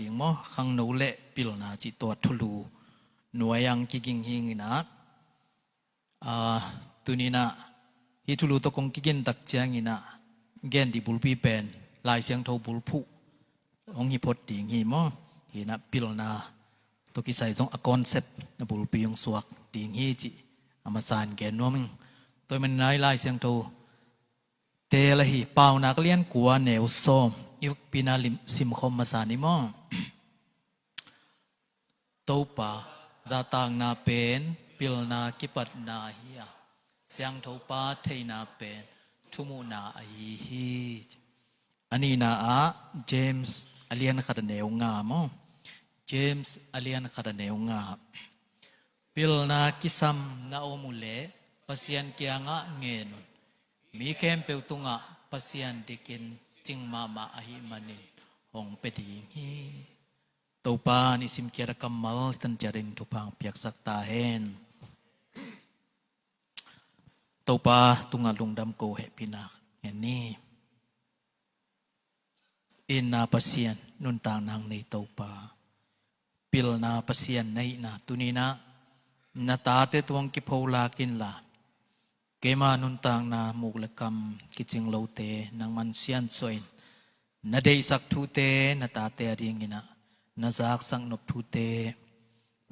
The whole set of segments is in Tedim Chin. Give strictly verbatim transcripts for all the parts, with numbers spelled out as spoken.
ding maw, khangno le pilna cih tua thulu nuai ang kiging hi inah, aa, tuninah hih thulu tawh kong kigin tak cianginah gen dih bulpi pen Lai Siangtho bulphuh hong hi phot ding hi maw. Hinah pilna tawh kisai zong a concept a bulpi hong suak ding hi cih a masa in gen nuam ing. Tua ahih manin Lai Siangtho teel ahi Paunak lian kua neu sawm i vekpi-in ah lim, simkhawm masa ni maw. Topa zahtakna pen pilna kipatna hi a, Siangthopa theihna pen thumuhna ahi hi. A nihna ah James a lian khat a neu nga maw. James a lian khat a neu nga. Pilna kisam na om uh leh Pasian kiangah ngen un. Mi khempeuh tungah Pasian dikin cing mahmah ahih manin hong pia ding hi. Topa nisim kiat a kammal tan ciat in thupha hong piaksak ta hen. Topa tungah lungdam ko, hehpihna ngen ni. Itna Pasian, nuntakna nei Topa, pilna Pasian na hihna tuninah na tate tungah kipholak inla, keima nuntakna muk le kam kicing lote nangman siansuah in, na deihsak thute na tate adinginah na zaksak nop thute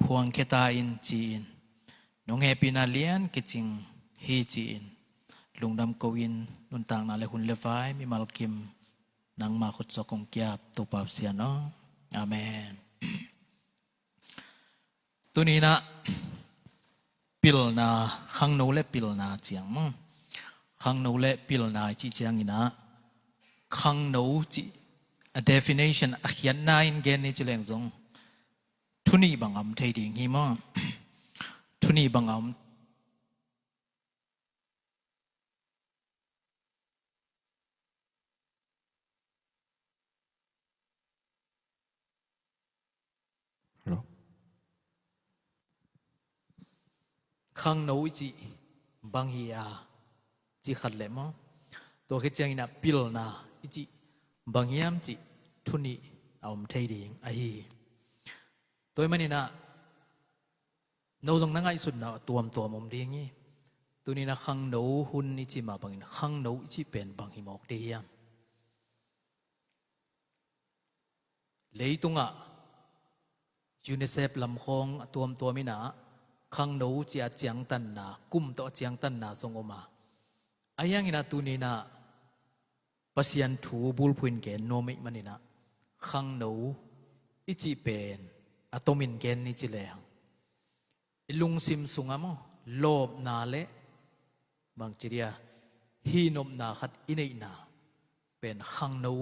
phuangkhia ta in ci-in, nong hehpihna lian kicing hi ci-in lungdam ko-in, nuntakna le hun le vai mimal kim nangma khutsuak kong ki-ap, Topa Pasian aw. Amen. Tuninah pilna, khangno le pilna ciang maw. Khangno le pilna i cih cianginah khangno cih a definition, a khiatna in gen ni ci leng zong thu nih bang a om thei ding hi maw. Thu nih bang a om. Hello? Khangno i cih bang hi a, cih khat le maw. Tua khit cianginah pilna i cih bang hiam cih thu nih a om thei ding ahi hi. Tua ahih maninah no zong na ngaihsutna tuamtuam om ding hi. Tuninah khangno hun i cih mah bangin khangno i cih pen bang hi mawk ding hiam? Leitungah UNICEF lamkhawng a tuamtuam inah khangno cih a ciangtanna, kum tawh a ciangtanna zong om a. Ahi hanginah tuninah Pasian thu bulphuh in gen nuam ahih maninah khangno i cih pen a tomin gen ni ci leng, i lungsim sungah maw, lawpna le bangci dia, hihnopna khat i neihna pen khangno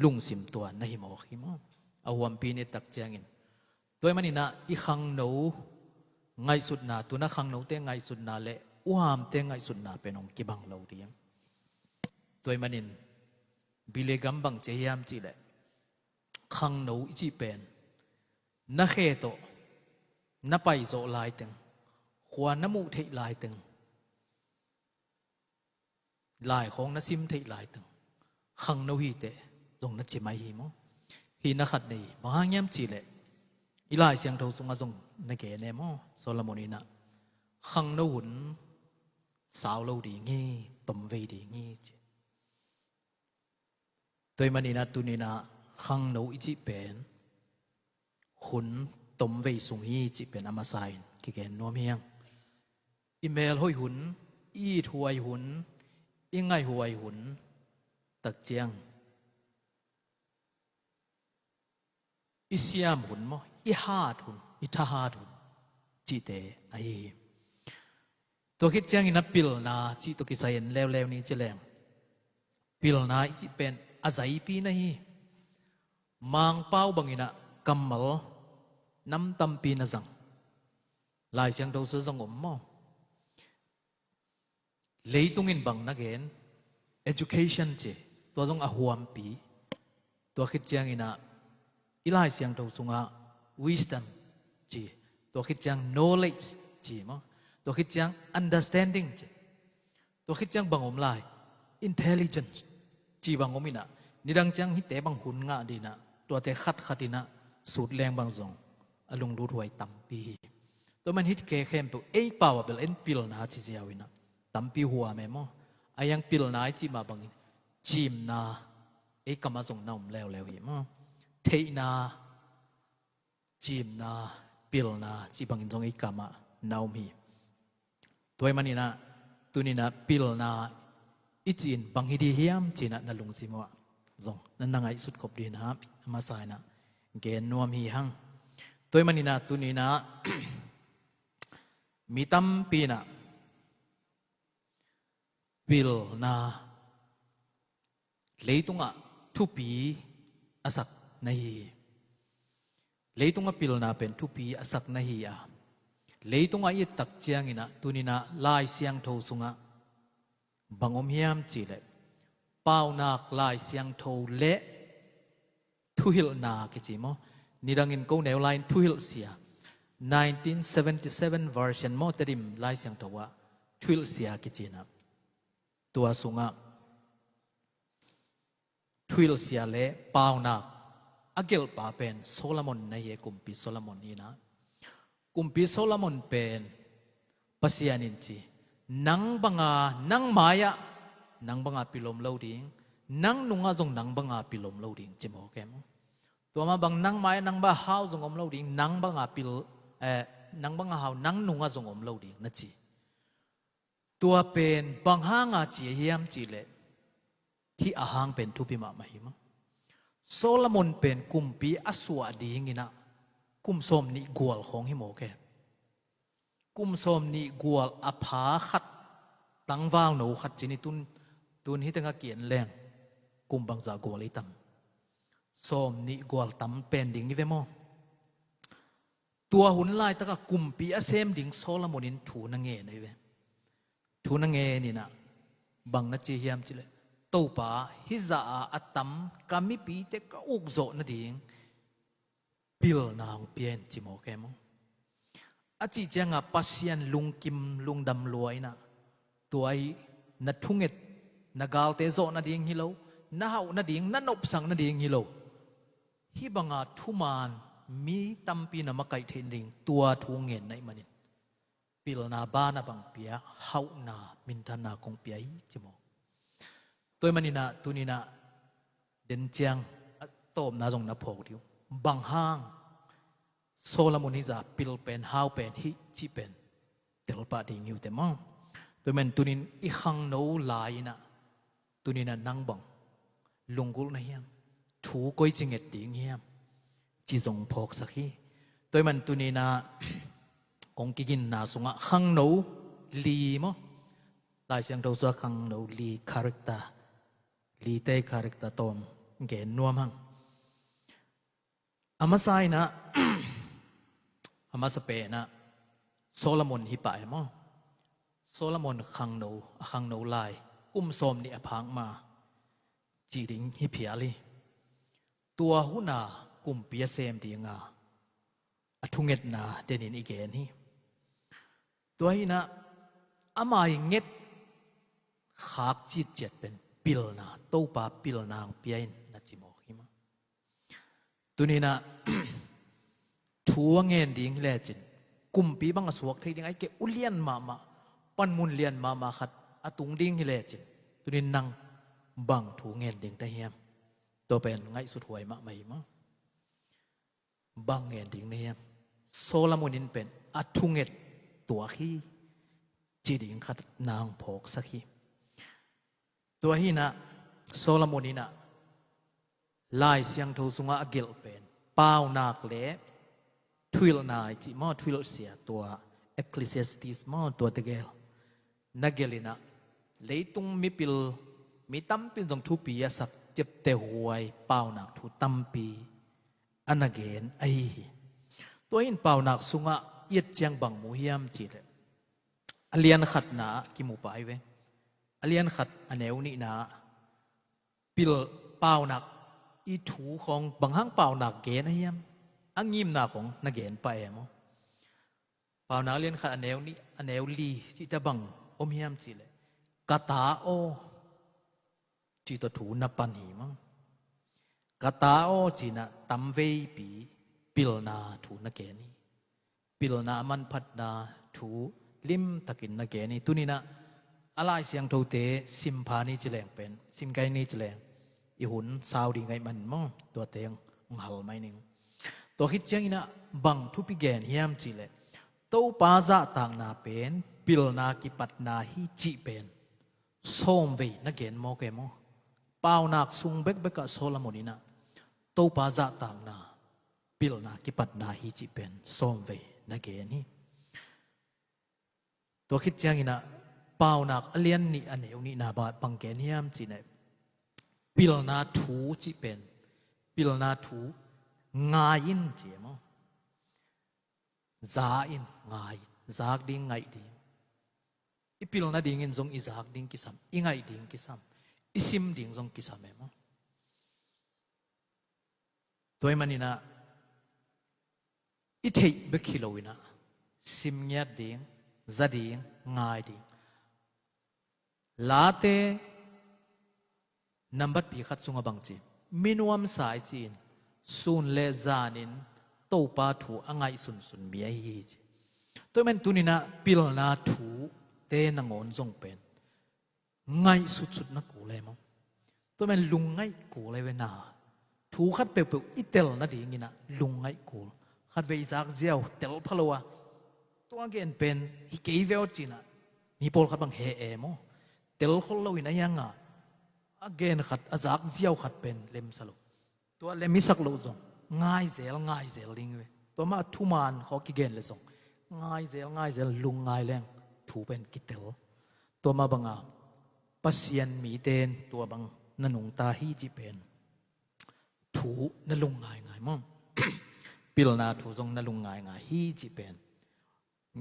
lungsim tua na hi mawk hi maw. A huampi ni tak ciangin, tua ahih maninah i khangno ngaihsutna, tuna khangnote ngaihsutna le uhamte ngaihsutna pen hong kibang lo ding. Tua ahih manin Billy Graham bang ci hiam cih leh, khangno i cih pen na khe tawh na paizawh laiteng, khua na muh theih laiteng, laikhawng na sim theih laiteng khangno hi teh zong na ci mai hi maw. Hih na khat nei, bang hang hiam cih leh i Lai Siangtho sungah zong na gen e maw. Solomon inah khangno hun sau lo ding hi, tomvei ding hi ci. Tua ahih maninah tuninah khangno i cih pen hun tomvei sung hi cih pen a masa in kigen nuam hi hang. I melhoih hun, i ithuai hun, i ngaihhuai hun tak ciang, i siam hun maw, i hat hun, i thahat hun cihte ahi hi. Tua khit ciangin a pilna cih tawh kisai en leuleu ni ci leng, pilna i cih pen a zaipi na hi. Mangpau banginah kammal nam tampi na zang. Lai Siangtho sungah zong om maw. Leitung in bang na gen, education ci, tua zong a huampi. Tua khit cianginah i Lai Siangtho sungah wisdom ci, tua khit ciang knowledge ci maw, tua khit ciang understanding ci, tua khit ciang bang om lai, intelligence ci bang om inah, nidang ciang hihte bang hun ngah dinah Tuate khatkhat inah sut leng bang zong a lunglut huai tampi hi. Tua man hih khempeuh ei pau ah bel en pilna ci ziau inah tampi huam e maw. A hiang pilna i cih mah bangin cimna ei kamah zong na om leuleu hi maw. Theihna, cimna, pilna cih bangin zong ei kamah na om hi. Tua ahih maninah tuninah pilna i cih in bang hi ding hiam ci-inah na lungsim uh ah zong na na ngaihsut khop dinah a masa inah gen nuam hi hang. Tua ahih maninah tuninah mi tampi inah pilna leitungah thupi a sak na hi hi. Leitungah pilna pen thupi a sak na hi a, leitungah i et tak cianginah tuninah Lai Siangtho sungah bang om hiam cihleh, paunak Lai Siangtho le thuhilhna kici maw. Nidangin ko neu lai-in thuhilhsia, nineteen seventy-seven version maw, Tedim Lai Siangtho ah thuhilhsia kici inah, tua sungah thuhilhsia le paunak a gelhpa pen Solomon na hi e, kumpi Solomon inah. Kumpi Solomon pen Pasian in ci, nang banga, nang mai-ah nang banga pil om lo ding, nang nungah zong nang banga pil om lo ding ci mawk e maw. Tua mah bang nang mai-ah nang banga hau zong om lo ding, nang banga pil, eh, nang banga hau nang nungah zong om lo ding na ci. Tua pen bang hanga ci a hiam cihleh, hih a hang pen thupi mahmah hi maw. Solomon pen kumpi a suah dinginah kum sawmnih gual khawng hi mawk e. Kum sawmnih gual a pha khat, tangvalno khat ci ni, tun, tun hi tengah ki-en leng kum bangzah gual i tam? Sawmnih gual tam pen ding hi ve maw. Tua hun laitakah kumpi a sem ding Solomon in thu na ngen ahi ve. Thu na ngen inah bang na ci hiam cihleh, Topa, hih zah a a tam ka mipite ka ukzawh nading pilna hong pia in ci mawk e maw. A cih ciangah Pasian lungkim lungdam lua inah, tua hi na thunget, na galte zawh nading hi lo, na hauh nading, na nopsak nading hi lo. Hih banga thuman mi tampi na makaih theih nading tua thu ngen na hih manin pilna banah bang pia, hauhna, minthanna kong pia hi ci maw. Tua ahih maninah tuninah den ciang a tawpna zong na phawk dih uh. Bang hang Solomon hih zah pil pen, hau pen hih cih pen telpah ding hi uh teh maw. Tua ahih man tunin i khangno lai-inah tuninah nang bang lunggulh na hiam? Thu koici nget ding hiam? Ci zong phawksak hi. Tua ahih man tuninah kong kiginna sungah khangno li maw, Lai Siangtho sungah khangno li character, lite character tawm gen nuam hang. A masa inah, a masa penah Solomon hi pah e maw. Solomon khangno, a khangno lai kum sawmnih a phak ma cih ding hi phial hi. Tua huna kumpi a sem dinga a thungetna denin i gen hi. Tua hinah ama i nget khak citciat pen pilna, Topa pilna hong pia in na ci mawk hi maw. Tuninah thu a ngen ding hi lecin, kumpi bang a suak thei ding, ahih kei leh ulian mahmah, panmun lian mahmah khat a tung ding hi lecin, tunin nang bang thu ngen ding ta hiam? Tua pen ngaihsut huai mahmah hi maw. Bang ngen ding na hiam? Solomon in pen a thunget tuak hi, ci ding khat na hong phawksak hi. Tua hinah Solomon inah Lai Siangtho sungah a gelh pen paunak le thuhilhna i cih maw, thuhilhsia, tua Ecclesiastes maw, tua tegel na gelh inah leitung mipil, mi tampi in zong thupi a sak ciapteh huai paunak thu tampi a na gen ahi hi. Tua hin paunak sungah i et ciang bang mu hiam cih leh, a lian khatna ah kimu pah hi ve. A lian khat a neu nihna ah pil, paunak i thu khawng bang hang paunak gen a hiam, a ngimna khawng na gen pah e maw. Paunak a lian khat a neu nih, a neu li cih teh bang om hiam cih leh, ka ta aw, cih tawh thu na pan hi maw. Ka ta aw, ci-in ah tamveipi pilna thu na gen hi. Pilna a manphatna thu limtakin na gen hi. Tuni-in ah a Lai Siangthote sim pha ni ci leng pen, sim kei ni ci leng, i hun sau ding ahih manin maw, tua teng hong hal mai ning. Tua khit ciangin ah bang thupi gen hiam cih leh, Topa zahtakna pen pilna kipatna hi cih pen sawmvei na gen mawk e maw. Paunak sung bekbek ah Solomon in ah Topa zahtakna pilna kipatna hi cih pen sawmvei na gen hi. Tua khit ciangin ah Paunak a lian nih a neu nihna bang, bang gen hiam cih leh, pilna thu cih pen, pilna thu ngai in ci e maw. Za in, ngai, zak ding, ngaih ding. I pil nadingin zong i zak ding kisam, i ngaih ding kisam, i sim ding zong kisam e maw. Tua ahih manin ah i theih bek hi loin ah sim ngiat ding, za ding, ngai ding. Late nambatpi khat sungah bang ci, mi nuamsa i ci-in sun le zanin Topa thu a ngaihsunsun mi ahi hi ci. Tua ahih manin tuni-in ah pilna thute nangawn zong pen ngaihsutsut na kul e maw. Tua ahih manin lungngaih kul e ve na. Thu khat peuhpeuh i tel nadingin ah lungngaih kul. Khatvei i zak ziau tel pha lo a, tua gen pen hi kei ve aw ci-in ah mi pawlkhat bang heh e maw. Tel khol loin a hiang a, a gen khat, a zak ziau khat pen lemsa lo. Tua lem i sak loh zong ngai zel, ngai zel ding ve. Tua mah thuman khawng kigen le zong ngai zel, ngai zel, lungngai leng thu pen kitel. Tua mah banga Pasian mite in tua bang na nungta hi cih pen thu na lungngaingai maw. Pilna thu zong na lungngaingai hi cih pen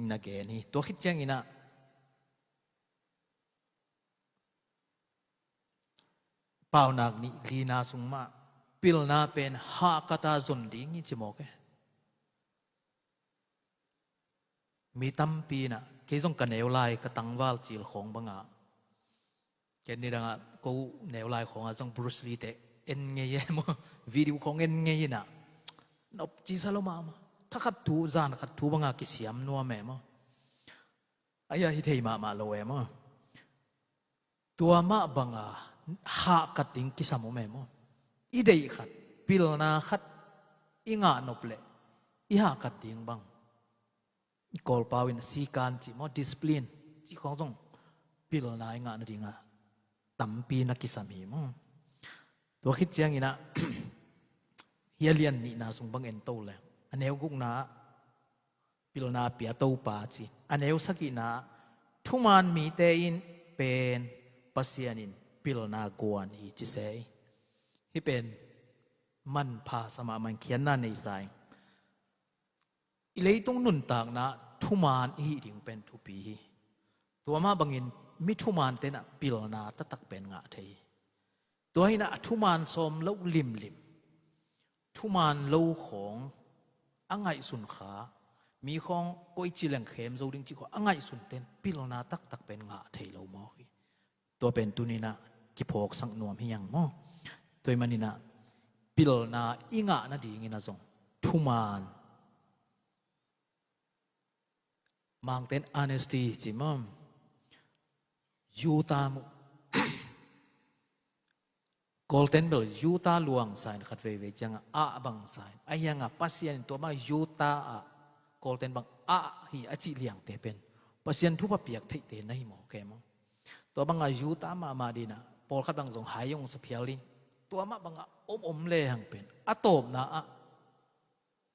na gen hi. Tua khit ciangin ah Paunak nih lina sung mah pilna pen hahkat a zon ding hi ci mawk e. Mi tampi in ah, kei zong ka neu lai ka tangval cil khawng banga, ken ni dangah ko neu lai khawngah zong Bruce Lee te en ngei e maw, video khawng en ngei in ah, nop cisa lo mahmah, thakhat thu, zan khat thu banga kisiam nuam e maw. Ahi a hi thei mahmah lo e maw. Tua mah banga hahkat ding kisam om e maw. I deih khat, pilna khat i ngah nop leh i hahkat ding bang, i Kawlpau in sikan cih maw, discipline cih khawng zong pilna i ngah nadingah tampi na kisam hi maw. Tua khit ciangin ah hi a lian nihna sung bang en to leng, a neu gukna ah pilna pia Topa ci. A neu sagihna ah thuman mite in pen Pasian in pilna guan hi ci se hi. Hih pen manpha sa mahmah in khiatna nei sa ing. I leitung nuntakna ah thuman i hih ding pen thupi hi. Tua mah bangin mi thuman te in ah pilna taktak pen ngah thei hi. Tua hi in ah a thuman sawm loh limlim, thuman lo khawng a ngaihsun kha, mi khawng koici leng khem zo ding cih khawng a ngaihsun ten pilna taktak pen ngah thei lo mawk hi. Tua pen tuni-in ah kiphawksak nuam hi hang maw. Tua ahih manin ah pilna i ngah nadingin ah zong thuman, Mangte in honesty ci maw. Yuta mu. Kawlten bel Yuta luang sa in khat veivei ciangah ah bang sa in. Ahi hangah Pasian in tua mah Yuta ah Kawlten bang ah hi a cih liangte pen Pasian thupha piak theihte na hi mawk e maw. Tua bangah Yuta mahmah ding in ah pawlkhat bang zong hai hong sa phial ding. Tua mah bangah om om lehang pen a tawpna ah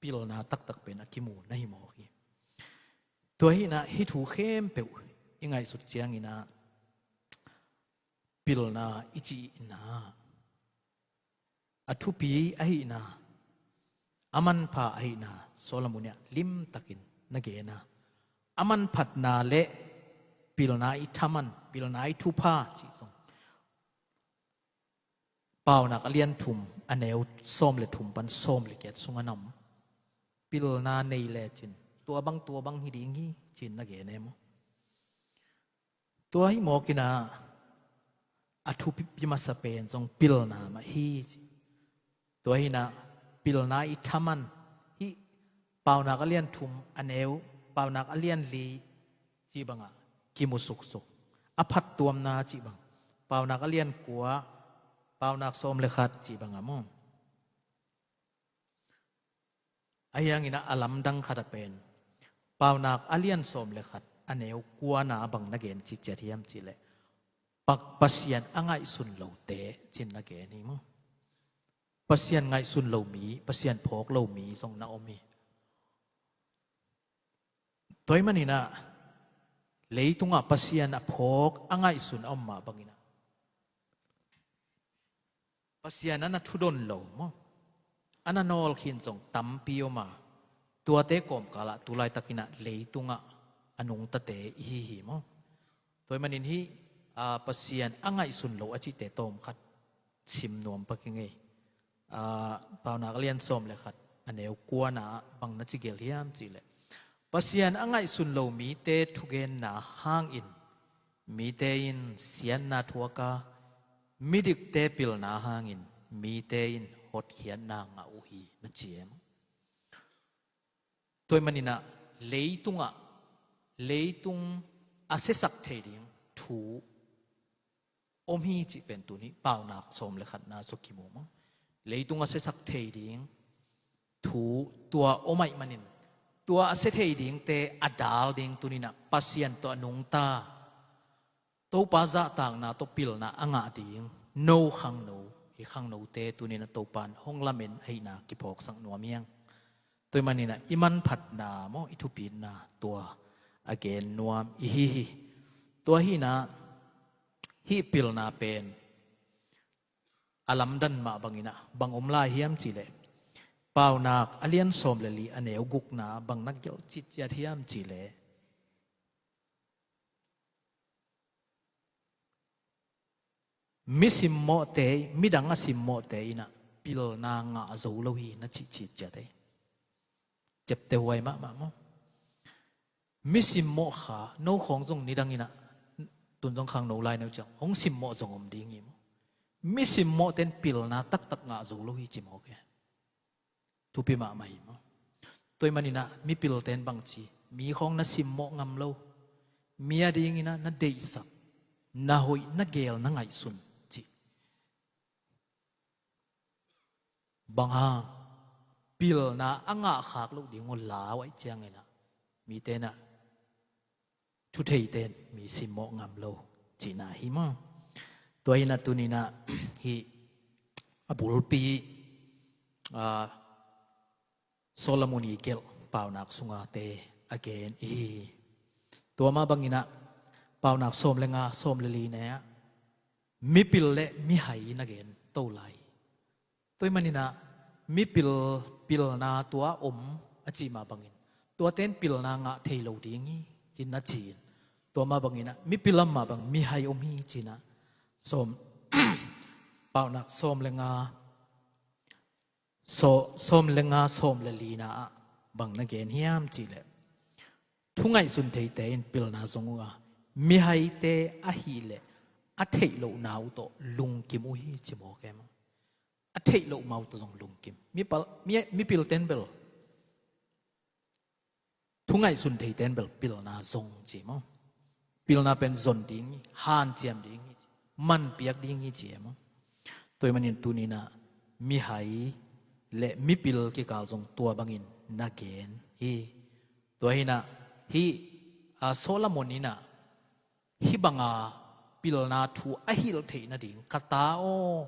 pilna taktak pen a kimu na hi mawk hi. Tua hi in ah hih thu khempeuh i ngaihsut ciangin ah pilna i cihna, a thupi ahihna, a manpha ahihna Solomon in ah limtakin na gen a, a manphatna le pilna i thaman, pilna i thupha cih zong Paunak a lian thum, a neu sawm le thum pan sawm le giat sungah na om. Pilna nei lecin tua bang tua bang hi ding hi ci-in na gen e maw. Tua hi mawk in ah a thupi masa pen zong pilna mah hi ci. Tua hinah pilna i thaman hih Paunak a lian thum a neu, Paunak a lian li cih bangah kimusuksuk, a phattuamna cih bang, Paunak a lian kua, Paunak sawm le khat cih bangah maw. Ahi hanginah a lamdang khat a pen Paunak a lian sawm le khat a neu kuana bang na gen ciciat hiam cihleh, Pasian a ngaihsun lote cin na gen hi maw. Pasian ngaihsun lo mi, Pasian phawk lo mi zong na om hi. Tua ahih maninah leitungah Pasian a phawk a ngaihsun a om mah banginah Pasian a na thudon lo maw, a na nawl khin zong tampi om a, tuate kawmkalah tu laitakinah leitungah a nungtate i hi hi maw. Tua ahih manin hih Pasian a ngaihsun lo a cihte tawmkhat sim nuam pak ing ei. Paunak a lian sawm le khat a neu kuana bang na ci gelh hiam cihleh, Pasian a ngaihsun lo mite thugenna hangin mite in siatna thuak a, midikte pilna hangin mite in hotkhiatna ngah uh hi, na ci e maw. Tua ahih maninah leitungah, leitung a siasak thei ding thu om hi cih pen tuni Paunak sawm le khatna sua kimu maw. Leitung a siasak thei ding thu tua om ahih manin, tua a sia thei dingte a dal ding tuninah Pasian tawh a nungta, Topa zahtakna tawh pilna a ngah ding no khangno, i khangnote tuninah Topan hong lamen ahihna kiphawksak nuam hiang. Tua ahih maninah i manphatna maw, i thupitna tua a gen nuam i hi hi. Tua hinah hih pilna pen a lamdan mah banginah bang om lai hiam cihleh, Paunak a lian sawm le li a neu gukna bang na gelh ciciat hiam cihleh, mi simmawhte, midang a simmawhte inah pilna ngah zo lo hi, na cih ciciat ei. Ciapteh huai mahmah maw. Mi simmawh kha, no khawng zong nidanginah tun zong khangno lai no ciang hong simmawh zong om ding hi maw. Mi simmawhte in pilna taktak ngah zo lo hi ci mawk e. Thupi mahmah hi maw. Tua ahih maninah mipilte in bangci, mi khawng na simmawh ngam lo, mi a dinginah na deihsak, na hoih, na geel, na ngaihsun cih. Bang hang, pilna a ngahkhak loh ding uh lau ahih cianginah mite inah thutheite in mi simmawh ngam lo cihna hi maw. Tua hinah tuninah hih a bulpi Solomon i gelh Paunak sungate a gen i hi. Tua mah banginah Paunak sawm le nga, sawm le li ne ah mipil le mihai na gen to lai hi. Tua ahih maninah mipil pilna tua om a cih mah bangin, tuate in pilna ngah thei lo ding hi, ci-in na ci-in, tua mah banginah mipil a mah bang mihai om hi, ci-inah sawm, Paunak sawm le nga, sawm le nga, sawm le lina ah bang na gen hiam cihleh, thu ngaihsun theite in pilna zong uh a, mihaite ahihleh a theih lohna uh tawh lungkim uh hi, ci mawk e maw. A theih loh ma uh tawh zong lungkim. Mipil, mi, mipil ten bel thu ngaihsun theite in bel pilna zong ci maw. Pilna pen zon ding hi, hanciam ding hi, manpiak ding hi ci e maw. Tua ahih manin tuninah mihai le mipil kikal zong tua bangin na gen hi. Tua hinah hih Solomon inah hih banga pilna thu a hilh theih nading, ka ta aw,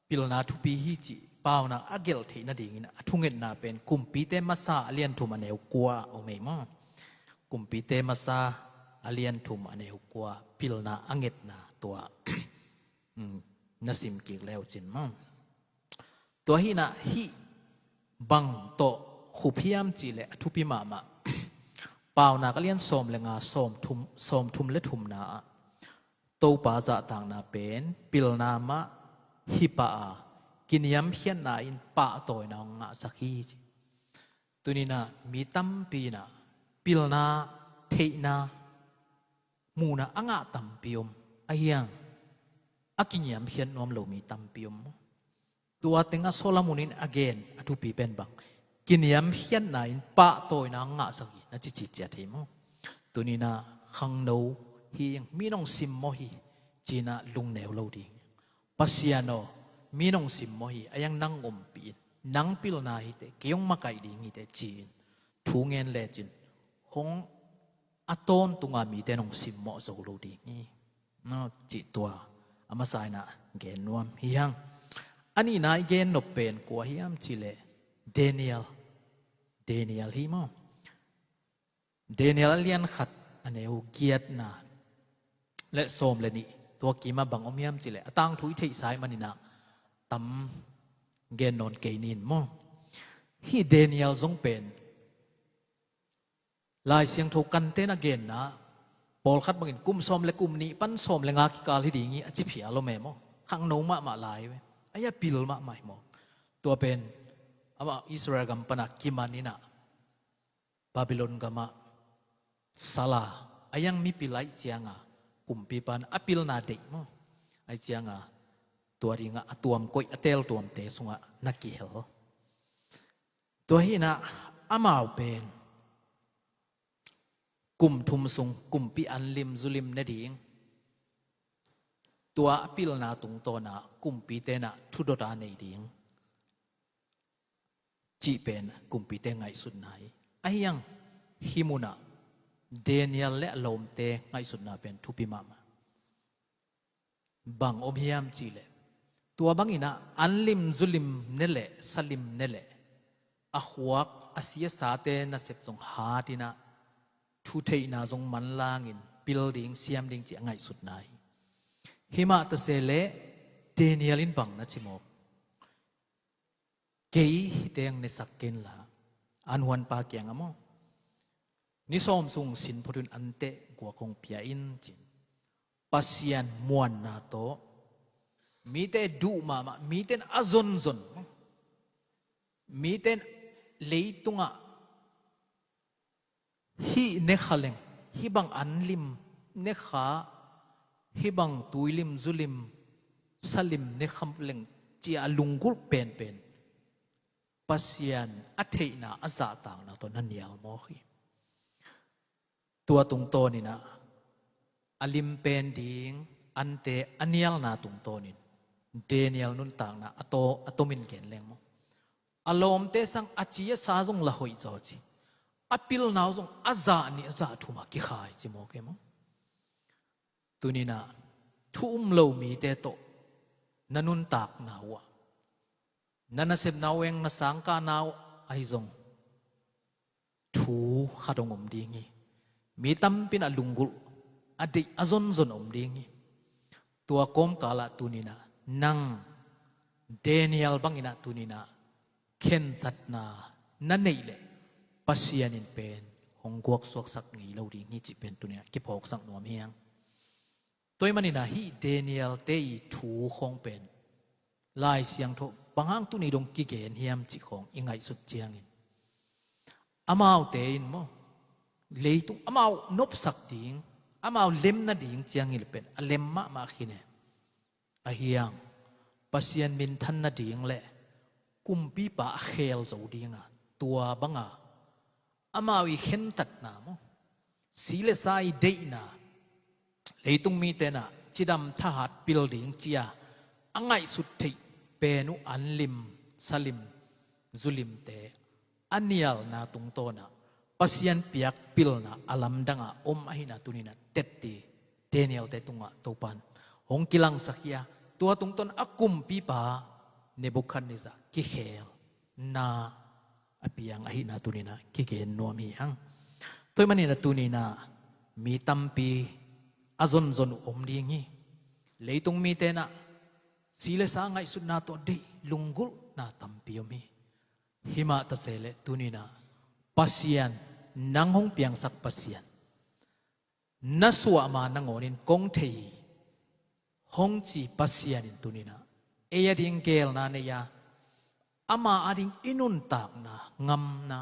pilna thupi hi cih Paunak a gelh theih nadingin a thungetna pen Kumpite Masa a lian thum a neu kua om ei maw. Kumpite Masa a lian thum a neu kua, pilna a ngetna tua na sim kik le uh cin maw. Tua hinah hih bang tawh khup hiam cihleh a thupi mahmah Paunak a lian sawm le nga, sawm thum, sawm thum le thumna ah Topa zahtakna pen pilna mah hi pah a, kiniamkhiatna in pahtawina hong ngahsak hi ci. Tuninah mi tampi inah pilna theihna muhna a ngah tampi om, ahi hang a kiniamkhiat nuam lo mi tampi om. Tua tengah Solomon in a gen a thupi pen bang, kiniamkhiatna in pahtawina ngahsak hi na cici ciat hi maw? Tuninah khangno hi, mi nong simmawh hi cinah lungneu lo ding. Pasian aw, mi nong simmawh hi, a iang nang ompih in, nang pilna hi teh, kei hong makaih ding hi teh ci-in thu ngen lecin hong a tawntunga mite nong simmawh zo lo ding hi. Cih tua a masa inah gen nuam hi hang. A nihna i gen nop pen kua hiam cihleh Daniel. Daniel hi maw? Daniel a lian khat a neu giatna le sawm le nih, tua kimah bang om hiam cihleh a tangthu i theihsa ih maninah tam gen nawn kei nin maw? Hih Daniel zong pen Lai Siangtho kanten a genna pawlkhat bangin kum sawm le kum nih pan sawm le nga kikal hi ding hi a ci phial om e maw? Khangno mahmah lai ve. A ia pil mahmah hi maw? Tua pen amah Israel gam pana kiman inah Babylon gamah sala a iang mipil aih cianga kumpipan a pilna deih maw? Aih cianga tua dingah a tuam koih a tel tuamte sungah na kihel. Tua hinah amau pen kum thum sung kumpi an lim zu lim ne ding, tua a pilna tungtawnah kumpi tenah thudot a nei ding cih pen kumpite ngaihsutna hi. Ahi hang hih munah Daniel le a lawmte ngaihsutna pen thupi mahmah. Bang om hiam cihleh tua banginah an lim zu lim ne leh sa lim ne leh a khuak a si a sate nasep zong hatinah thutheihna zong manlangin pil ding siam ding cih a ngaihsutna hi. Himah tase leh Daniel in bang na ci mawk? Kei hiteng nesak kenla an huanpa kiangah maw, ni sawm sung sin phot un anteh guak hong pia in cin. Pasian muanna tawh mite duh mahmah, mite in a zonzon, mite in leitungah hih nekha leng, hih bang an lim nekha, hih bang tuilim zulim salim nekha leng cia a lunggulh penpen Pasian a theihna a zahtakna tawh na nial mawk hi. Tua tungtawninah a lim pen ding ante a nialna tungtawnin Daniel nuntakna a to a tomin gen leng maw? A lawmte sang a ci a sa zong la hoih zaw ci, a pilna uh zong a zah nih a zah thumah kikhai ci mawk e maw? Tuninah thu um lo mite tawh na nuntakna uh ah na nasepna uh eng na sangkahna uh ahi zong thu khat hong om ding hi. Mi tampin a lunggulh a deih a zonzon om ding hi. Tua kawmkalah tuninah nang Daniel banginah tuninah khensatna na neih leh Pasian in pen hong guaksuaksak ngei lo ding hi cih pen tuninah kiphawksak nuam hi hang. Tua ih maninah hih Daniel-te ih thu khawng pen Lai Siangtho bang hang tuni dong kigen hiam cih khawng i ngaihsut ciangin amaute in maw, leitung amau nopsak ding, amau lem nading ciangin pen a lem mahmah khin e. Ahi hang Pasian minthan nading le kumpipa a kheel zo dinga tua banga amau ih khentatna maw, si le sa ih deihna, leitung mite nah cidam thahat pil ding cia a ngaihsut theih pen uh an lim, sa lim, zu limte a nialna tungtawnah Pasian piak pilna a lamdangah om ahihna tuninah tetti Daniel-te tungah Topan hong kilangsak hi a, tua tungtawn a kumpipa Nebuchadnezzar kikheelna a piang ahihna tuninah kigen nuam hi hang. Tua ih maninah tuninah mi tampi a zonzon uh om ding hi. Leitung mite nah si le sa ngaihsutna tawh deih lunggulhna tampi om hi. Himah tase leh tuninah Pasian, nang hong piangsak Pasian, na suahma nangawnin kong thei hi hong ci Pasian in tuninah ei ading geelna nei a, ama ading i nuntakna ngamna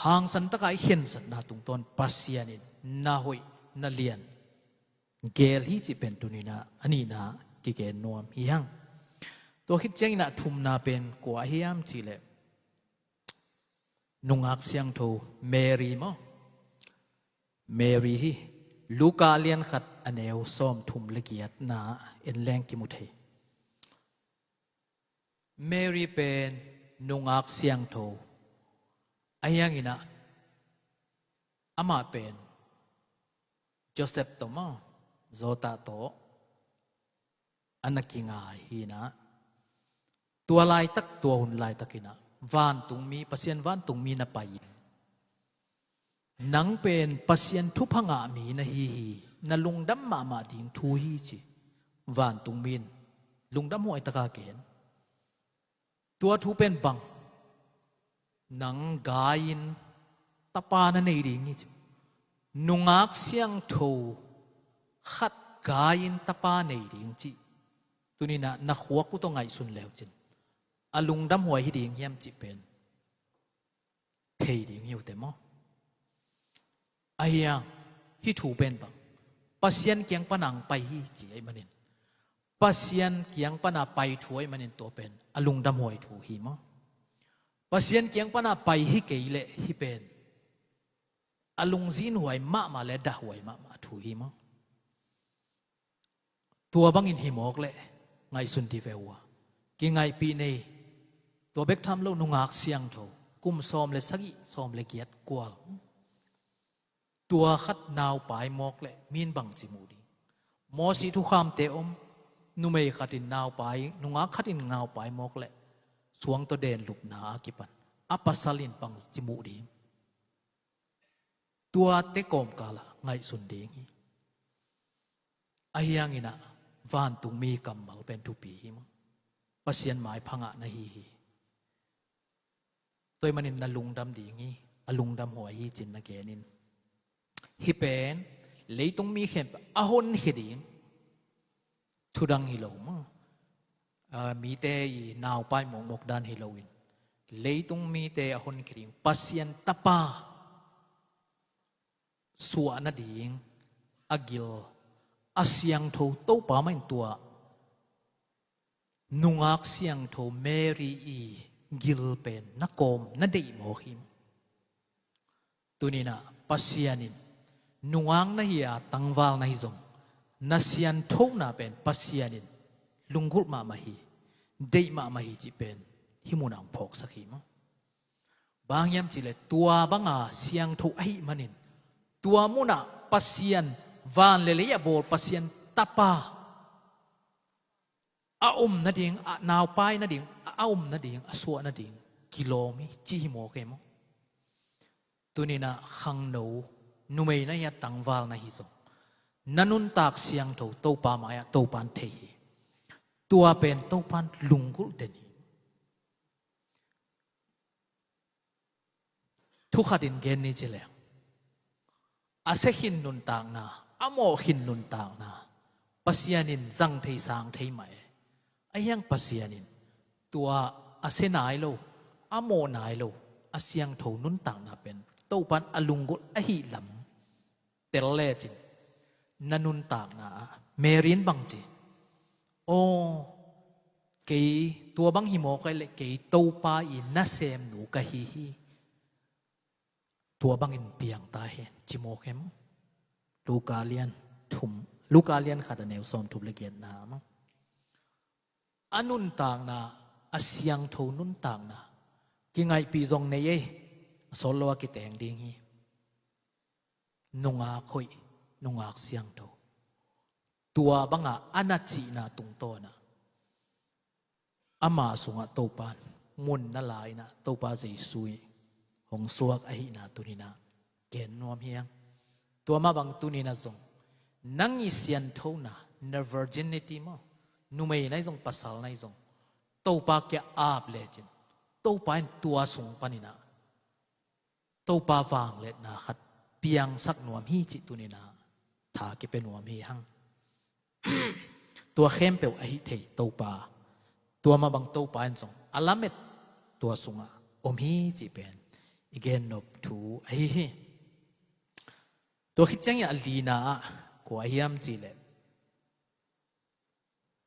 hangsan taka i khensatna tungtawn Pasian in na hoih na lian geel hi cih pen tuninah a nihna kigen nuam hi hang. Tua khit ciangin a thumna pen kua hiam cihleh, nungak siangtho Mary maw? Mary hi. Luka lian khat a neu sawm thum le giatna en leng kimu thei. Mary pen nungak siangtho a hiangin ah, amah pen Joseph tawh maw, Joseph tawh a na kingai hi-in ah, tua laitak, tua hun laitakin ah vantungmi, Pasian vantungmi na pai in, "Nang pen Pasian thupha ngah mi na hi hi, na lungdam mahmah ding thu hi," ci vantungmi in lungdam huaitaka gen. Tua thu pen bang? "Nang gai-in tapa na nei ding hi," ci. Nungak siangtho khat gai-in tapa nei ding cih, tuni-in ah na khuak uh tawh ngaihsun le uh cin, a lungdam huai hi ding hiam cih pen thei ding hi uh teh maw? Ahi hang, hih thu pen bang? Pasian kiang pana hong pai hi ci ahih manin, Pasian kiang pana pai thu ahih manin tua pen a lungdam huai thu hi maw? Pasian kiang pana pai hi kei leh hih pen a lungzin huai mahmah le dah huai mahmah thu hi maw? Tua bangin hi mawk leh ngaihsun dih ve uh a, kingaihpih nei, tua bek tham lo nungak siangtho, kum sawm le sagih, sawm le giat kual, tua khat naupai mawk leh mi in bangci muh ding? Mawsi thukhamte om, numei khatin naupai, nungak khatin naupai mawk leh suang tawh den lupna a kipan a pasal in bangci muh ding? Tuate kawmkalah ngaihsun ding hi. Ahi hangin ah vantungmi kammal pen thupi hi maw? Pasian maipha ngah na hi hi. Tua ahih manin na lungdam ding hi, a lungdam huai hi cin na gen in. Hih pen leitungmi khempeuh a honkhia ding thu dang hi lo maw? Aa, mite i naupai mawkmawk dan hi loin, leitung mite a honkhia ding, Pasian Tapa suah nading a gil, a siangtho Topa mah in tua nungak siangtho Mary i gil pen na kawm, na deih mawk hi. Tuni-in ah Pasian in nungak na hi a, tangval na hi zong, na sianthona pen Pasian in lunggulh mahmah hi, deih mahmah hi cih pen hih munah hong phawksak hi maw? Bang hiam cihleh tua banga siangtho ahih manin, tua munah Pasian, van le lei a bawl Pasian Tapa a om nading, a naupai nading, a, a om nading, a suah nading kilawm hi, ci hi mawk e maw? Tuni-in ah khangno, numei na hi a, tangval na hi zong, na nuntak siangtho Topa mai-ah Topan thei hi. Tua pen Topan lunggulh den hi. Thu khatin gen ni ci leng, a sia khin nuntakna, a mawh khin nuntakna Pasian in zang thei, sang thei mah e. Ahi hang Pasian in tua a sia nai lo, a mawh nai lo, a siangtho nuntakna pen Topan a lunggulh ahih lam tel lecin, na nuntakna ah Mary in bang ci? Aw, kei tua bang hi mawk ahih leh kei Topa i nasemnu ka hi hi. Tua bangin piang ta hen, ci mawk em? Luka lian thum, Luka lian khat a neu sawm thum le giatna maw? A nuntakna, a siangtho nuntakna, kingaihpih zong nei ei, a sawt lo a kiteng ding hi. Nungak hoih, nungak siangtho. Tua banga a na cihna tungtawnah ama sungah Topan mun na la-in ah Topa Jesu i hong suak ahihna tuni-in ah gen nuam hi hang. Tua mah bang tuni-in ah zong nang i sianthona, na virginity maw, numei na hi zong, pasal na hi zong, Topa kiang ap lecin, Topa in tua sung panin ah Topa vangliatna khat piangsak nuam hi cih tuni-in ah tha kipia nuam hi hang. Tua khempeuh ahi thei Topa, tua mah bang Topa in zong a lamet tua sungah om hi cih pen i gen nop thu ahi hi. Tua khit ciangin a lina ah kua hiam cihleh,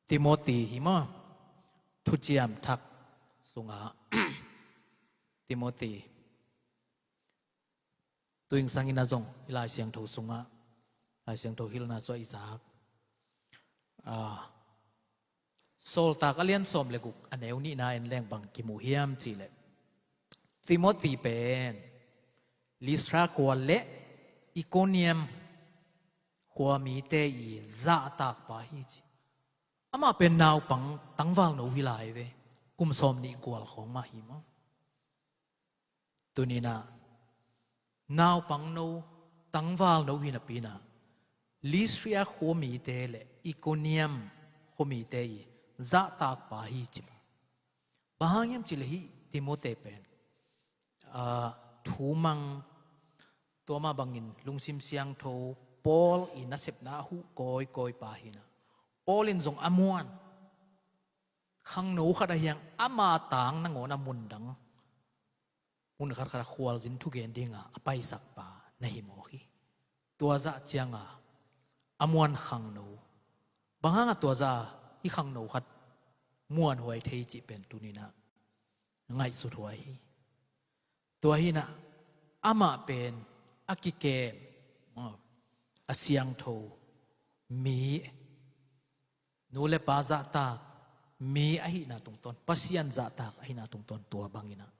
Timothy hi maw? Thuciam Thak sungah Timothy, tu-in sangin a zong i Lai Siangtho sungah, Lai Siangtho hilhna sungah i zak, ah, Sawltak a lian sawm le guk a neu nihna en leng bang kimu hiam cihleh, Timothy pen Listra khua le Ikoniam khua mite i zahtakpa hi ci. Amah pen naupang tangvalno hi lai ve. Kum sawm nih gual khawng mah hi maw. Tuninah naupangno, tangvalno hi napi-inah Listra khua mite le Ikoniam khua mite i zahtakpa hi ci maw. Bang hang hiam cihleh hih Timothy pen, ah, thu mang, tua mah bangin lungsim siangtho, Paul i nasepna a huh kawikawipa hinah. Paul in zong a muan khangno khat ahi hang ama tang nangawn a mundang, mun khatkhat a khualzin thugen dinga a paisakpa na hi mawk hi. Tua zah cianga a muan khangno, bang hanga tua zah hih khangno khat muanhuai thei cih pen tuninah ngaihsuthuai hi. Tua hinah amah pen a kikem, a siangtho mi, nu le pa zahtak mi ahihna tungtawn, Pasian zahtak ahihna tungtawn tua banginah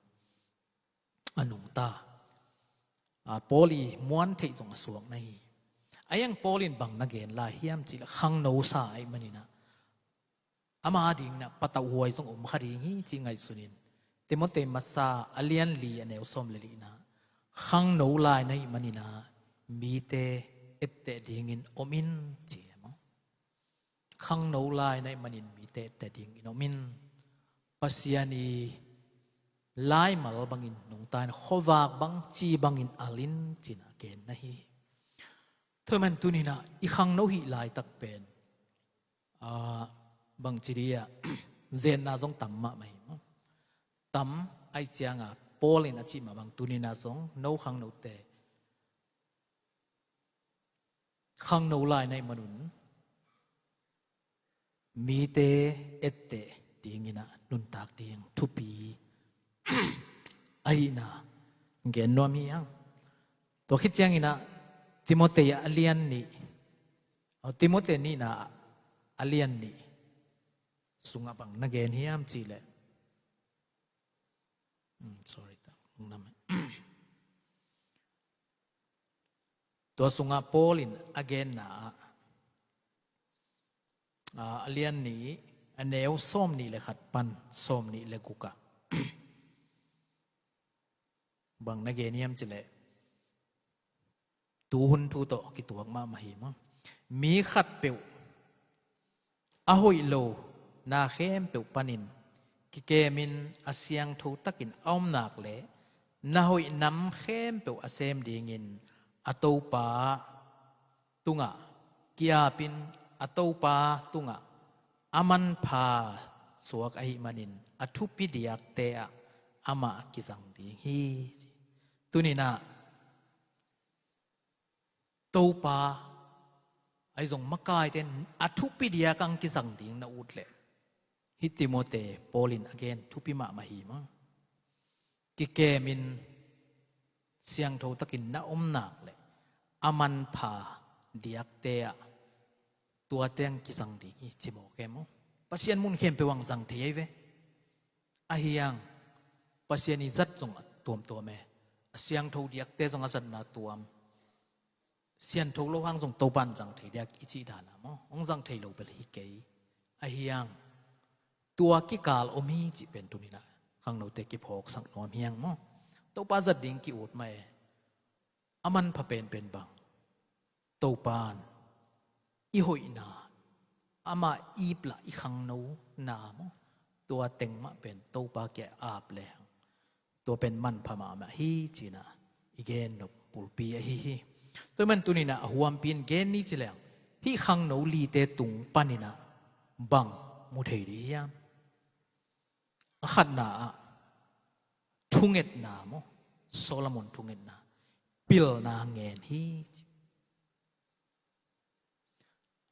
a nungta. A, Paul i muan theih zong a suak na hi. A, hiang Paul in bang na gen lai hiam cihleh khangno sa ahih maninah ama dinginah patauhhuai zong om kha ding hi ci ngaihsunin, Timothy masa a lian li a neu sawm le linah khangno lai na hih maninah mite etteh dingin om in ci maw. Khangno lai na hih manin mite etteh dingin om in. Pasian i laimal bangin nungta in, khuavak bang ci bangin al in cinah gen na hi. Tua ahih man tuninah i khangno hih laitak pen, ah, bangci dia, zenna zong tam mahmah hi maw. Tam ahih cianga Paul in a cih mah bang tuninah zong no khangnote khangno lai na hih manun mite etteh dinginah nuntak ding thupi ahihna gen nuam hi hang. Tua khit cianginah Timothy a lian nih, aw, Timothy nihna a lian nih sungah bang na gen hiam cihleh, hmm, sorry, ta, lungdam. Tua sungah Paul in a genna ah, a, a lian nih, a neu sawm nih le khat pan sawm nih le gukah bang na gen hiam cihleh, tuhun thu tawh kituak mahmah hi maw. Mi khatpeuh a hoih lo na khempeuh panin kikemin a siangtho takin a om nak le na hoih nam khempeuh a sem dingin a Topa tungah ki-apin, a Topa tungah a manpha suak ahih manin a thupi diakte ah amah kizang ding hi. Tuninah Topa ahi zong makaite a thupi diak ang kizang ding na ut leh, hih Timothy Paul in a gen thupi mahmah hi maw. Kikemin siangtho takin na om nak leh a manpha diakte ah tuate ang kizang ding hi ci mawk e maw. Pasian mun khempeuh ang zang thei ahi ve. Ahi hang Pasian i zat zong a tuamtuam e. A siangtho diakte zong a zatna tuam. Siangtho lo hang zong Topa in zang thei diak i cih dan a maw, hong zang thei lo bel hi kei. Ahi hang tua kikal om hi cih pen tuninah khangnote kiphawksak nuam hi hang maw. Topa zat ding ki-ut mah e. A manpha penpen bang, Topa in i hoihna, amah iplah i khangnona maw, tua teng mah pen Topa kiang ap lehang tua pen manpha mahmah hi cinah i gen nop bulpi ahi hi. Tua ahih man tuninah a huampi in gen ni ci lehang, hih khangno lite tung paninah bang mu thei dih hiam? A khatna ah thungetna maw, Solomon thungetna, pilna ngen hi ci.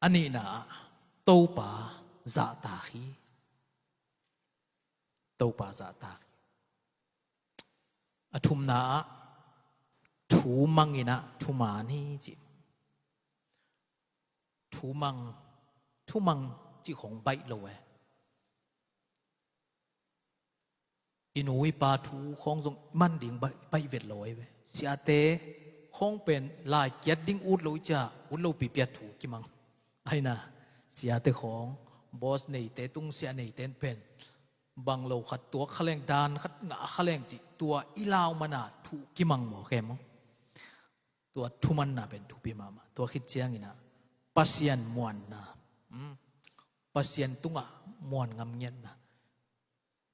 A nihna ah Topa zahtak hi. Topa zahtak hi. A thumna ah thu mang in ah thuman hi ci. Thu mang, thu mang cih khong baih lo e. I nu i pa thu khong zong man ding baih, baih vet lo e ve. Siate khong pen lai kiat ding ut lo i cia, ut lo pipiat thu kimang. Aina, siate khong, boss neite, tungsiah neite pen bang lo khat tuak kha leng, dan khat ngah kha leng cih, tua i lau mana thu kimang maw, khe maw? Tua thumanna pen thupi mahmah. Tua khit ciangin ah Pasian muanna, um, Pasian tungah muan ngam ngiatna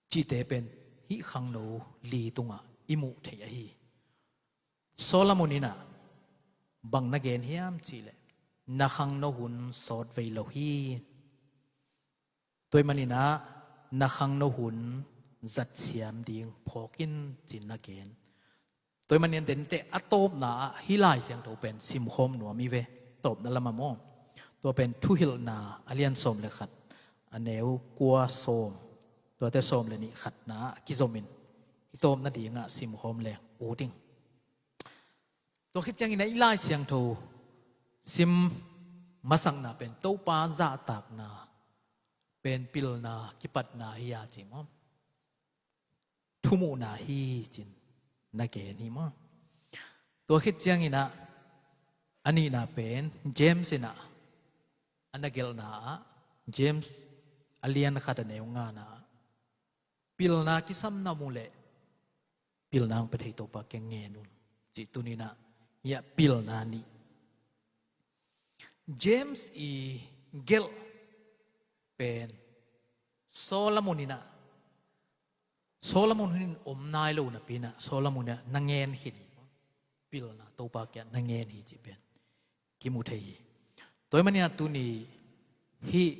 cihte pen hih khangno li tungah i muh theih ahi. Solomon in ah bang na gen hiam cihleh, na khangno hun sawt vei lo hi. Tua ahih manin ah na khangno hun zatsiam ding phawk in ci-in na gen. Tua ahih manin ah denteh a tawpna ah hih Lai Siangtho pen simkhawm nuam hi ve. Tawpna lamah maw, tua pen Thuhilhna a lian sawm le khat, a neu kua, sawm, tuate sawm le nih khatna ah kizomin i tawpna dingah simkhawm leng ut ing. Tua khit ciangin ah i Lai Siangtho sim masakna pen Topa zahtakna pen pilna kipatna hi a ci maw? Thumuhna hi ci-in na gen hi maw? Tua khit ciangin ah a nihna pen James in ah a na gelhna ah, James a lian khat a neu ngana ah, pilna kisam na muh leh pilna hong pia thei Topa kiang ngen un cih tuni-in ah, hiah pilna nih. James i gelh pen Solomon in ah, Solomon hun in om nai lo napi-in ah Solomon in ah na ngen khin hi. Pilna Topa kiang na ngen hi cih pen kimu thei hi. Tua ahih manin ah tuni hih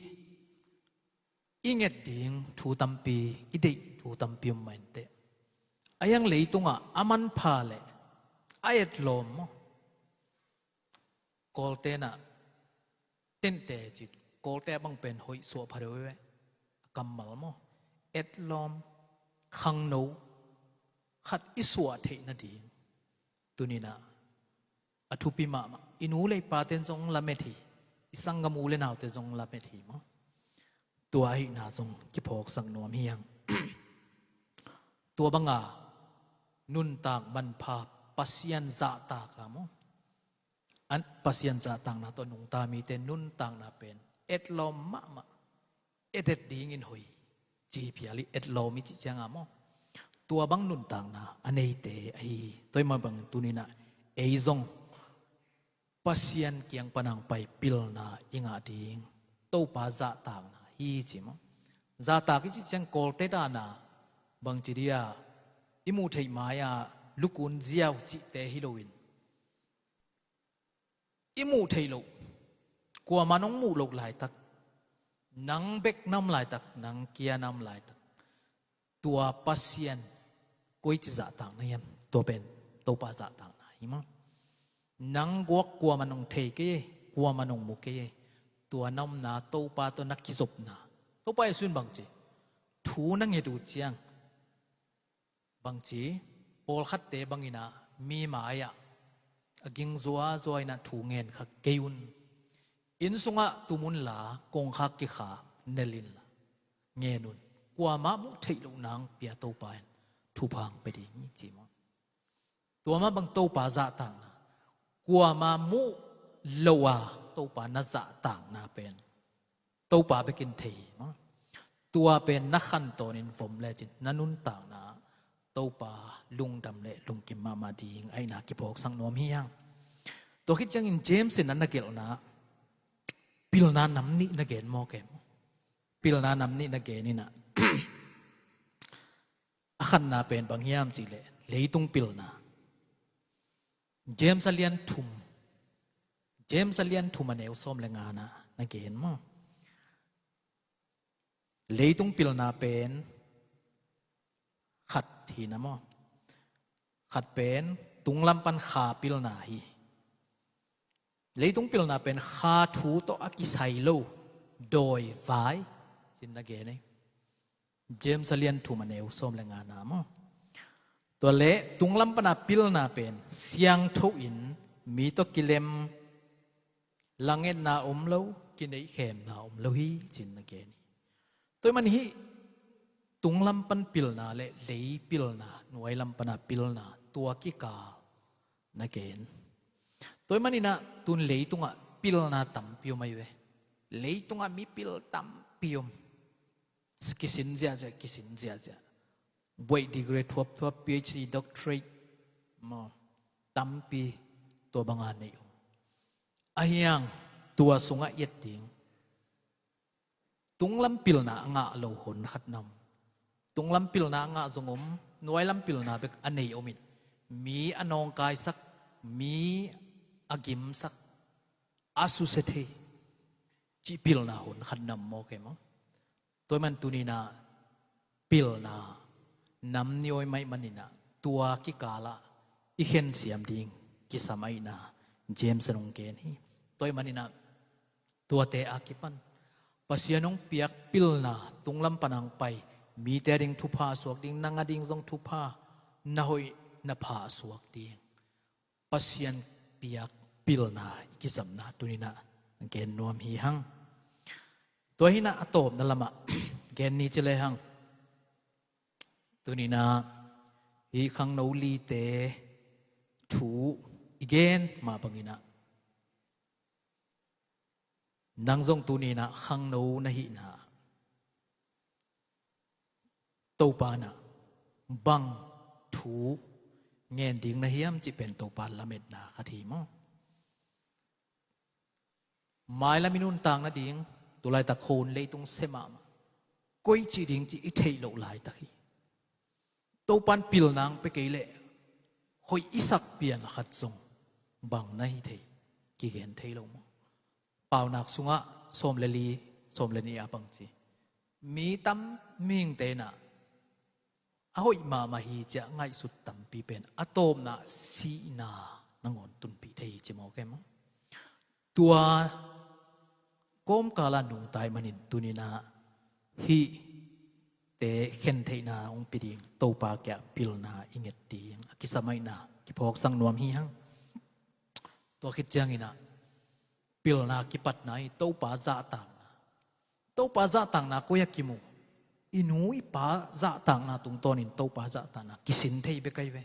i nget ding thu tampi, i deih thu tampi om mah inteh. A hiang leitungah a manpha leh a etlawm maw? Kawlte'n ah tente ci, Kawlte a bang pen hoih suah pha deuh ve, a kammal maw? Etlawm, khangno khat i suah theih nading tuni-in ah a thupi mahmah. I nu le i pate'n zong lamet hi. I sanggam u le naute zong lamet hi maw? Tua ahihna zong kiphawksak nuam hi hang. Tua banga nuntak manpha, Pasian zahtak a maw? An Pasian zahtakna tawh nungta mite nuntakna pen etlawm mahmah, etet dingin hoih, ci phial hi, etlawm i cih ciang a maw? Tua bang nuntakna a neite ahi hi. Tua ahih mah bang tuni-in ah ei zong Pasian kiang pan hong pai pilna i ngah ding Topa zahtakna hi ci maw? Zahtak i cih ciang Kawlte dan a bangci dia i muh theih mai-ah lukun ziau cihte hi loin, i muh theih loh, kuamah nong muh loh laitak, nang bek na om laitak, nang kia na om laitak, tua Pasian koici zahtakna hiam? Tua pen Topa zahtakna hi maw? Nang guak kuamah nong thei kei ei, kuamah nong mu kei ei, tua na omna Topa tawh na kizopna. Topa Jesu in bangci, thu na nget uh ciang, bangci, pawlkhatte bangin ah mi mai-ah a ging zuazua in ah thu ngen kha kei un. Inn sungah tum unla, kongkhak kikha nel inla ngen un. Kuamah muh theih loh nang pia Topa in thupha hong pia ding hi ci maw? Tua mah bang Topa zahtakna, kuamah muh lo a Topa na zahtakna pen Topa bekin thei hi maw? Tua pen na khantawnin vom lecin na nuntakna Topa lungdam le lungkim mahmah ding ahihna kiphawksak nuam hi hang. Tua khit ciangin James in a na gelhna pilna nam nih na gen maw, kem? Pilna nam nih na gen in ah, a khatna pen bang hiam cihleh leitung pilna. James a lian thum, James a lian thum a neu sawm le ngana na gen maw? Leitung pilna pen khat hi na maw? Khat pen tunglam pan kha pilna hi. Leitung pilna pen kha thu tawh a kisai lo, dawi vai, ci-in na gen ei. James a lian thum a neu sawm le ngana maw? Tua leh tunglam pana pilna pen siangtho in mi tawh kilem langetna om lo, kineihkhemna om lo hi, ci-in na gen hi. Tua ahih manin hih tunglam pan pilna le lei pilna, nuailam pana pilna, tua kikal na gen. Tua ahih manin ah tun leitungah pilna tampi om ahi ve. Leitungah mipil tampi om. Kisin ziahziah, kisin ziahziah. Buaih degree thuapthuap, P H D, doctorate maw, tampi tua banga nei om. Ahi hang tua sungah i et ding, tunglam pilna a ngah lo hon khat na om. Tunglam pilna a ngah zong om, nuailam pilna bek a nei om in, mi a nawngkaisak, mi a gimsak, a susia thei cih pilna hon khat na om maw, kei maw? Tua ahih manin tuni-in ah pilna nam ni-awi mah ahih manin ah tua kikalah i khensiam ding kisam ahihna James in hong gen hi. Tua ahih manin ah tuate a kipan Pasian hong piak pilna tunglam pana hong pai, mite ading thupha a suak ding, nang ading zong thupha, na hoih na pha a suak ding Pasian piak pilna i kisamna tuni-in ah gen nuam hi hang. Tua hi-in ah a tawpna lamah gen ni ci lehang, tuni-in ah hih khangno lite thu i gen mah bangin ah, nang zong tuni-in ah khangno na hihna, Topa in ah bang thu ngen ding na hiam cih pen Topa lametna khat hi maw? Mailam i nuntak nading, tulaitak khawng leitung sia mahmah, koi ci ding cih i theih loh laitak hi. Topa in pilna hong pia kei leh hoih i sak pian a khat zong bang na hi thei, kigen thei lo maw? Paunak sungah sawm le li, sawm le nih ah bang ci, mi tam mihingte in ah a hoih mahmah hi ci-a ngaihsut tampi pen a tawpna sihna nangawn tunpih thei hi ci maw, kei maw? Tua kawmkal ah nungta ahih manin tuni-in ah hihte khentheihna hong pia ding Topa kiang pilna i nget ding a kisam ahihna kiphawksak nuam hi hang. Tua khit ciangin ah pilna kipatna hi, Topa zahtakna. Topa zahtakna koi-ah kimu? I nu i pa zahtakna tungtawnin Topa zahtakna kisin thei bek ahi ve.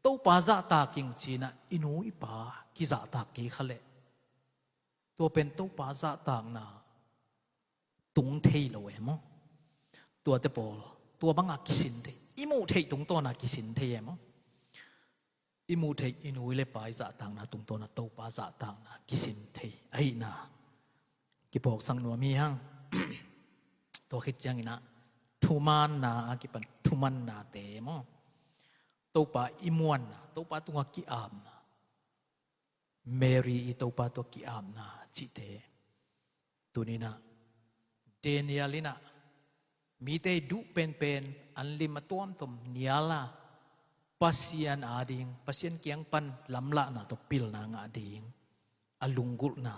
Topa zahtak ing ci-in ah i nu i pa kizahtak kei kha leh, tua pen Topa zahtakna tung thei lo e maw? Tuate pawl tua banga kisin thei, i muh theih tungtawna kisin thei e maw? I muh theih i nu i le pa i zahtakna tungtawna Topa zahtakna kisin thei ahihna kiphawksak nuam hi hang. Tua khit ciangin ah thumaanna a kipan thumannate maw? Topa i muanna, Topa tungah ki-apna, Mary i Topa tungah ki-apna cihte. Tuni-in ah Daniel in ah mite i duh penpen an lim a tuamtuam nial a, Pasian ading, Pasian kiang pan lamlahna tawh pilna ngah ding a lunggulhna.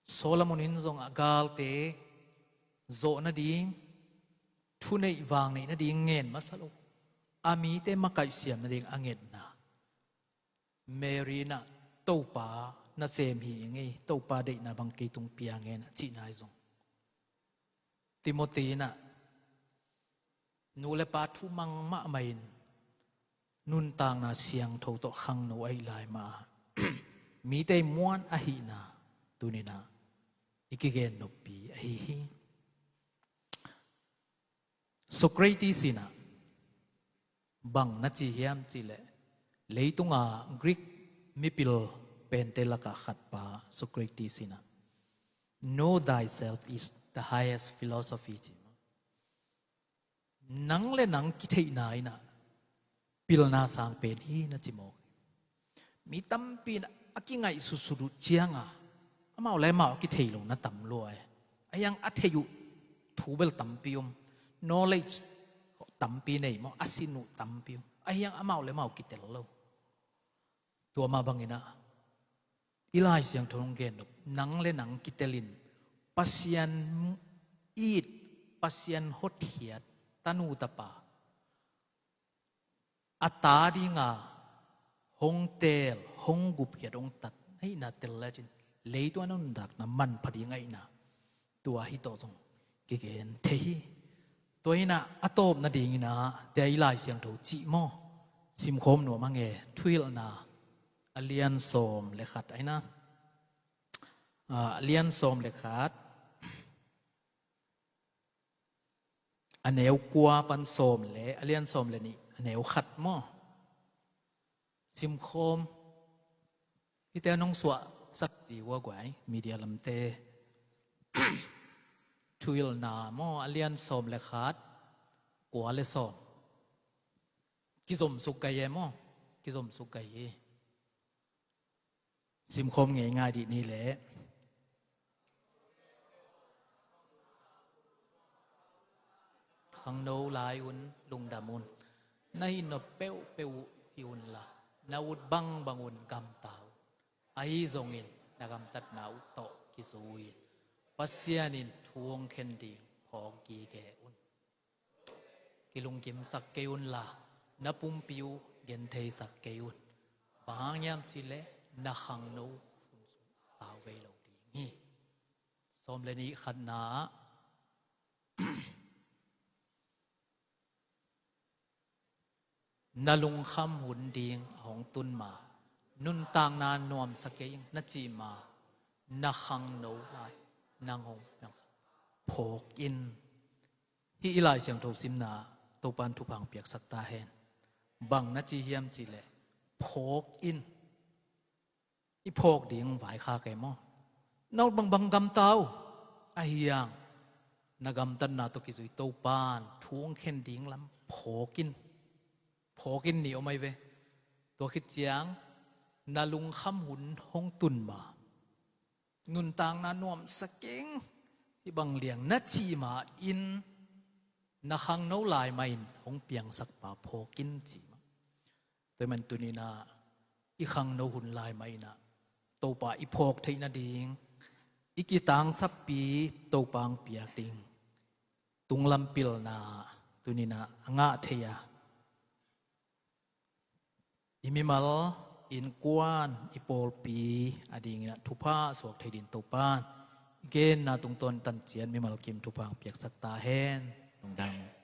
Solomon in zong a galte zawh nading, thuneih vangneih nading ngen masa lo, a mite makaihsiam nading a ngetna. Mary in ah Topa nasem hi ing ei, Topa deihna bang kei tung pia ing e na cihna ahi zong. Timothy in ah nu le pa thumang mahmah in nuntakna siangtho tawh khangno ahih lai mah a, mite i muan ahihna tuni-in ah i kigen noppi ahi hi. Socrates in ah bang na ci hiam cih leh, leitunga Greek mipil pente lakah khat pa Socrates in ah, "Know thyself is the highest philosophy," ci. Nang le nang kitheihna in ah pilna sang pen hi na ci mawk. Mi tampi in a kingaihsutsut uh cianga amau le amau a kithei lo na tam lua e. Ahi hang a thei uh thu bel tampi om, knowledge tampi nei maw, a sin uh tampi om. Ahi hang amau le amau kitel lo. Tua mah bangin ah i Lai Siangtho hong gen nop, nang le nang kitelin Pasian it, Pasian hotkhiat tanu tapa a ta dinga hong teel, hong gupkhiat, hong tat na hihna tel lecin leitung a nuntakna manpha ding ahihna tua hi tawh zong kigen thei hi. Tua hinah a tawp nadinginah tua i Lai Siangtho cih maw? Simkhawm nuam ang e. Thuhilhna a lian sawm le khat ahi na. A lian sawm le khat, a neu kua pan sawm le, a lian sawm le nih, a neu khat maw? Simkhawm. Hihte nong suahsak dih uh a guai, media lamte. Thuhilhna maw, a lian sawm le khat, kua le sawm. Kizomsuk gai e maw? Kizomsuk gai hi. Simkhawm ngei ngai dih ni leh. Khangno lai un, lungdam un. Na hih nop peuhpeuh uh hih unla, na ut bangbang un gamta un. Ahi zongin na gamtatna uh tawh kizui-in Pasian in thu hong khen ding phawk gige un. Kilungkimsak kei unla, na pumpi uh gentheisak kei un. Bang hang hiam cih leh na khangno hun sung sauvei lo ding hi. Sawm le nih khatna ah, na lungkham hun ding a hong tun ma, nuntakna nuamsa kei ing na cih ma, na khangno lai nang hong piangsak phawk in. Hih i Lai Siangtho simna Topa'n thupha hong piaksak ta hen. Bang na ci hiam cih leh phawk in. I phawk ding vaikhak e maw? Na ut bangbang gamta uh. Ahi hang na gamtatna tawh kizui Topa'n thu hong khen ding lam phawk in. Phawk in ni om ahi ve. Tua khit ciang na lungkham hun hong tun ma, nuntakna nuamsa keng, hih bang liang na cih ma in, na khangno lai mah in hong piangsak pa phawk in ci mah. Tua ahih man tuninah i khangno hun lai mah inah Topa i phawk theih nading, i kitangsappi Topa hong piak ding tunglam pilna tuninah a ngah thei a, i mimal, innkuan, i pawlpi adinginah thupha suak thei dingin Topa'n i genna tungtawn tan ciat mimal kim thupha hong piaksak ta hen. Lungdam.